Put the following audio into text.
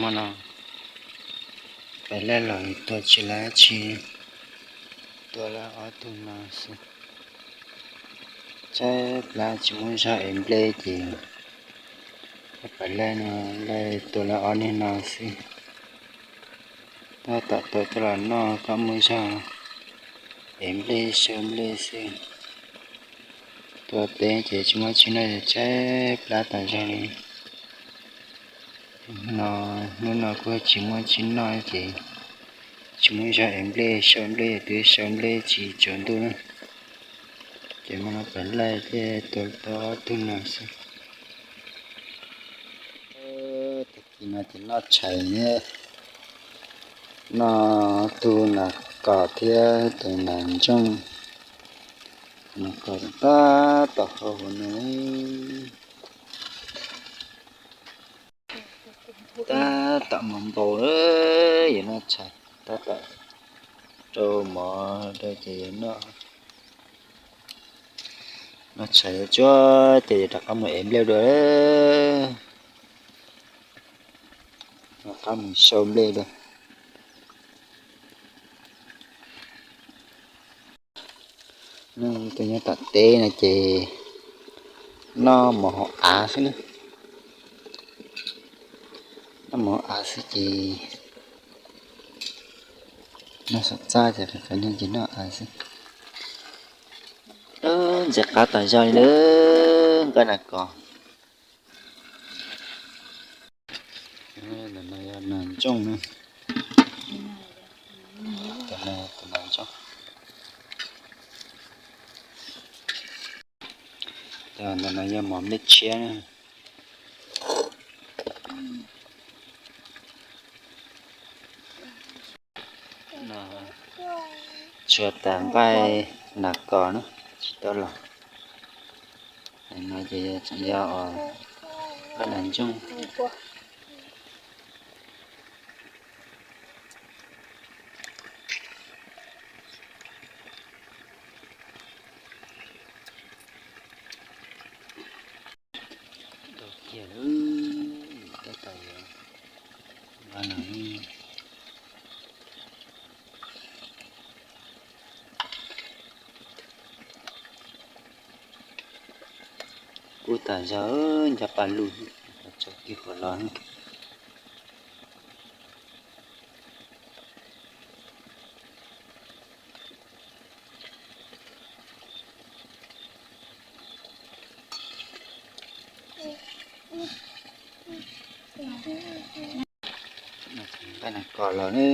Hmo no pab laij los tua tsis lab tsi, tua lawm ob tug no xwb. Tshaib plab tsis muaj zog ev nplej ces pab laij no laij tua lawm ob niag no xwb. Tab tom tua coj los noj kom muaj zog ev nplej xyaw nplej xwb. Tua teb ces tsis muaj tsi noj, tshaib plab tas zog li. No, hnub no kuj tsis muaj tsi noj ces tsis muaj zog ev nplej xyaw nplej, twb xyaw nplej tsis tsaus ntuj na. Ces hmo no pab laij thiaj tua tau ob tug no xwb. Tag kis no ces noj tshais, noj tug nas kos thiab tus nas ntsooj. Nas kos tab tom hau hauv no. Tab tom mos npaum, yuav noj tshais, tab tom rau mov rau ces yuav noj. Noj tshais yuav tsuag ces yuav rov qab mus ev nplej dua. Rov qab mus xyaw nplej dua. Tus nyob tom teb no ces noj mov hauv av xwb na. Noj mov hauv av xwb ces noj saum txaj ces qhov no ces noj av xwb. Ntxim qab tas zog li nqaij nas kos. Ntawm no yog nas ntsooj na. Tus no tus nas ntsooj. Ntawm no yog mov nplej tshiab na. Tshuav tas nqaij nas kos na, tsis tau los. No ces tseem yog nqaij nas ntsooj. Ntau kiag lawm, tab tom yuav nqa no. Kub tas zog, nco pa lug, tsaus kiag qhov los. Nqaij nas kos los ne.